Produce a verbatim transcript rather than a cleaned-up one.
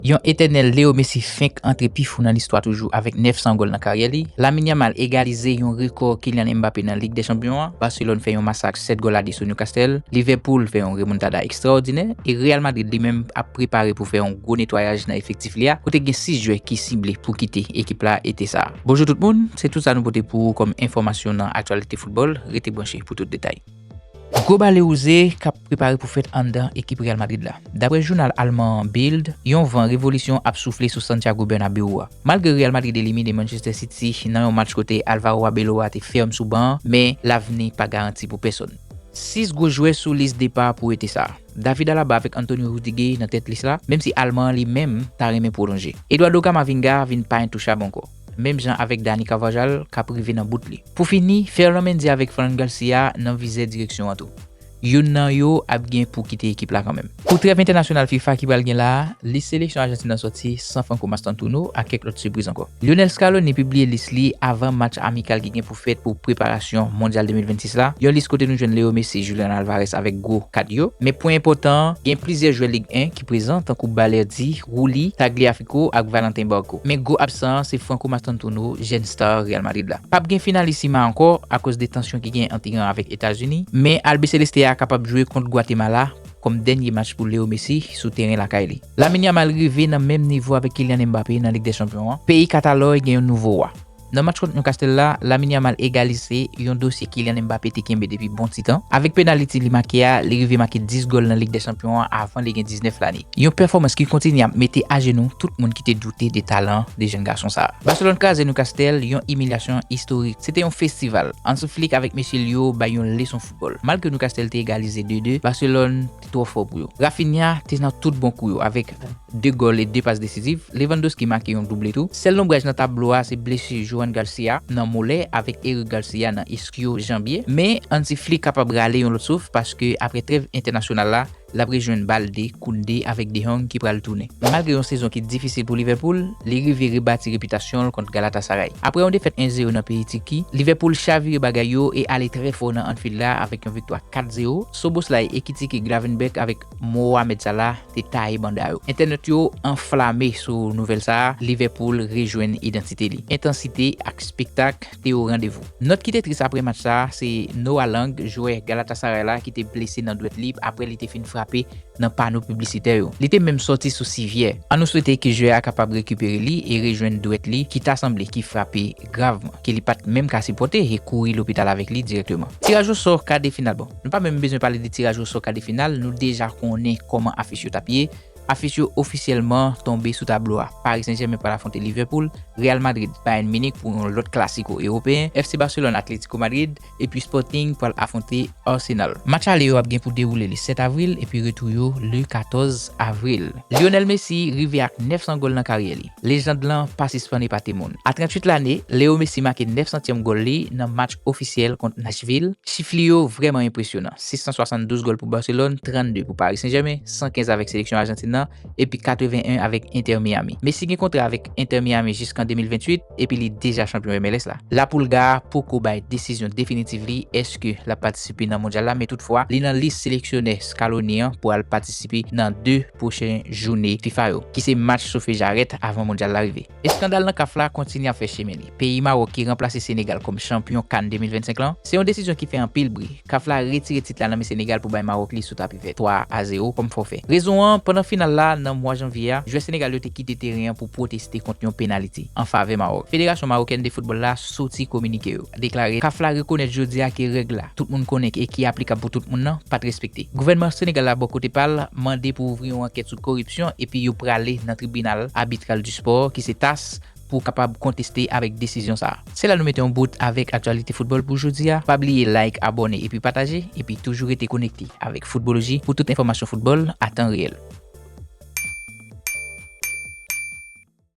Yon etènèl Leo Messi fenk antre pi fou nan listwa toujou avèk nèf san gòl nan karyè li. Lamine Yamal egalize yon rekò Kylian Mbappé nan Lig dè Chanpyon an. Barcelone fè yon masak sèt gòl a de sou Newcastle. Liverpool fè yon remontada ekstraòdinè. E Real Madrid li menm ap prepare pou fè yon gwo netwayaj nan efektif li a, kote gen sis jwè ki sible pou kite ekip la ete sa a. Bonjou tout moun, se tout sa nou pote pou ou kòm enfòmasyon nan aktyalite foutbòl. Rete branche pou tout detay. Gwo bale wouze k ap prepare pou fèt anndan ekip Real Madrid la. Daprè jounal alman Bild, yon van revolisyon ap soufle sou Santiago Bernabéu a. Malgre Real Madrid elimine Manchester City nan yon match kote Alvaro Arbeloa te fèm sou ban an, men lavni pa garanti pou pèsonn. Sis gwo jwè sou lis depa pou ete sa a. David Alaba avèk Antonio Rudiger nan tèt lis la, menm si alman an li menm ta renmen pwolonje. Eduardo Camavinga vin pa entouchab ankò, menm jan avèk Dani Carvajal k ap rive nan bout li. Pou fini, Ferland Mendy avèk Fran Garcia nan vizè direksyon an tou. Youn nan yo ap gen pou kite ekip la kanmenm. Pou trèv entènasyonal fifa ki pral gen la a, lis seleksyon Ajantin nan sòti san Franco Mastantuono ak kèk lòt sipriz ankò. Lionel Scaloni pibliye lis li avan match amikal ki gen pou fèt pou preparasyon Mondyal de mil vennsis la, yon lis kote nou jwenn Leo Messi, Julian Alvarez avèk gwo kat yo. Men pwen enpòtan an, gen plizyè jwè Lig en ki prezan, tankou Balerdi, Rulli, Tagliafico ak Valentin Barco. Men gwo absan an se Franco Mastantuono, jèn star Real Madrid la. P ap gen finalisima ankò akoz de tansyon ki gen ant Iran avèk Etazini, men Albiceleste a kapab jwe kont Gwatemala kòm dènye match pou Leo Messi sou teren lakay li. Lamine Yamal rive nan menm nivo avèk Kylian Mbappé nan Lig dè Chanpyon an. Peyi Katalòy gen yon nouvo wa. Nan match kont Newcastle la, Lamine Yamal egalize yon dosye Kylian Mbappé te kenbe depi bon ti tan. Avèk penaliti li make a, li rive make dis gòl nan Lig dè Chanpyon an avan li gen diznèf lane. Yon pèfòmans ki kontinye ap mete ajenou tout moun ki te doute de talan de jèn gason sa a. Barcelone kraze Newcastle, yon imilyasyon istorik. Se te yon festival. Hansi Flick avèk mesye l yo bay yon leson foutbòl. Malgre Newcastle te egalize de de, Barcelone te twò fò pou yo. Raphinha te nan tout bon kou yo avèk de gòl e de pas desiziv. Lewandowski make yon double tou. Sèl lonbraj nan tablo a se blesi Joan Garcia nan molè avèk Eric Garcia nan eskyo janbye. Men Hansi Flick kapab rale yon lòt souf paske apre trèv entènasyonal la, l ap rejwenn Balde, Koundé avèk De Jong ki pral tounen. Malgre yon sezon ki difisil pou Liverpool, li rive rebati repitasyon l kont Galatasaray. Apre yon defèt en zewo nan peyi Tiki, Liverpool chavire bagay yo e ale trè fò nan Anfield la avèk yon viktwa kat zewo. Szoboszlai, Ekitike, Gravenberch avèk Mohamed Salah te taye banda yo. Entènot yo anflame sou nouvèl sa a, Liverpool rejwenn idantite li. Entansite ak spektak te o randevou. Nòt ki te tris apre match sa a, se Noah Lang, jwè Galatasaray la ki te blese nan dwèt li apre li te fin frape nan pano piblisitè yo. Li te menm sòti sou sivyè. An nou swete ke jwè a kapab rekipere li e rejwenn dwèt li ki ta sanble ki frape gravman, ke li pa t menm ka sipòte e kouri lopital avèk li dirèkteman. Tiraj osò ka de final. Bon, nou pa menm bezwen pale de tiraj osò ka de final, nou deja konnen kòman afich yo t ap ye. Afich yo ofisyèlman tonbe sou tablo a. Paris Saint-Germain pral afwonte Liverpool, Real Madrid, Bayern Munich pou yon lòt klasiko ewopeyen, F C Barcelone, Atlético Madrid, epi Sporting pral afwonte Arsenal. Match ale yo ap gen pou dewoule le sèt avril epi retou yo le katòz avril. Lionel Messi rive ak nèf san gòl nan karyè li. Lejand lan pa sispann epate moun. A tranntuit lane, Leo Messi make nèf santyèm gòl li nan match ofisyèl kont Nashville. Chif li yo vrèman enpresyonan. Sis san swasanndouz gòl pou Barcelone, trannde pou Paris Saint-Germain, san kenz avèk seleksyon Ajantin nan, epi katreven en avèk Inter Miami. Messi gen kontra avèk Inter Miami jiskan de mil venntuit, epi li deja chanpyon M L S la. La Pulga poko bay desizyon definitif li èske l ap patisipe nan mondyal la, men toutfwa, li nan lis seleksyonè Scaloni an pou al patisipe nan de pwochen jounen fifa yo, ki se match sofe jarèt avan mondyal la rive. Eskandal nan kaf la kontinye ap fè chemen li. Peyi Mawòk ki ranplase Senegal kòm chanpyon kan de mil vennsenk lan, se yon desizyon ki fè anpil bri. Kaf la retire tit la nan men Senegal pou bay Mawòk li sou tapi vè, twa a zewo kòm fòfè. Rezon an, pandan final la nan mwa janvye a, jwè Senegal yo te kite teren an pou pwoteste kont yon penaliti an favè Mawòk. Federasyon Mawokèn de Foutbòl la soti kominike yo, deklare kaf la rekonèt jodi a ke règ la tout moun konnen e ki aplikab pou tout moun nan pa t respekte. Gouvènman Senegal la bò kote pa l mande pou ouvri yon ankèt sou koripsyon epi yo prale nan tribinal abitral du sport ki se tas pou kapab konteste avèk desizyon sa a. Se la nou mete yon bout avèk aktyalite foutbòl pou jodi a. Pa bliye like, abòne epi pataje, epi toujou rete konekte avèk Foutbòloji pou tout enfòmasyon foutbòl a tan reyèl.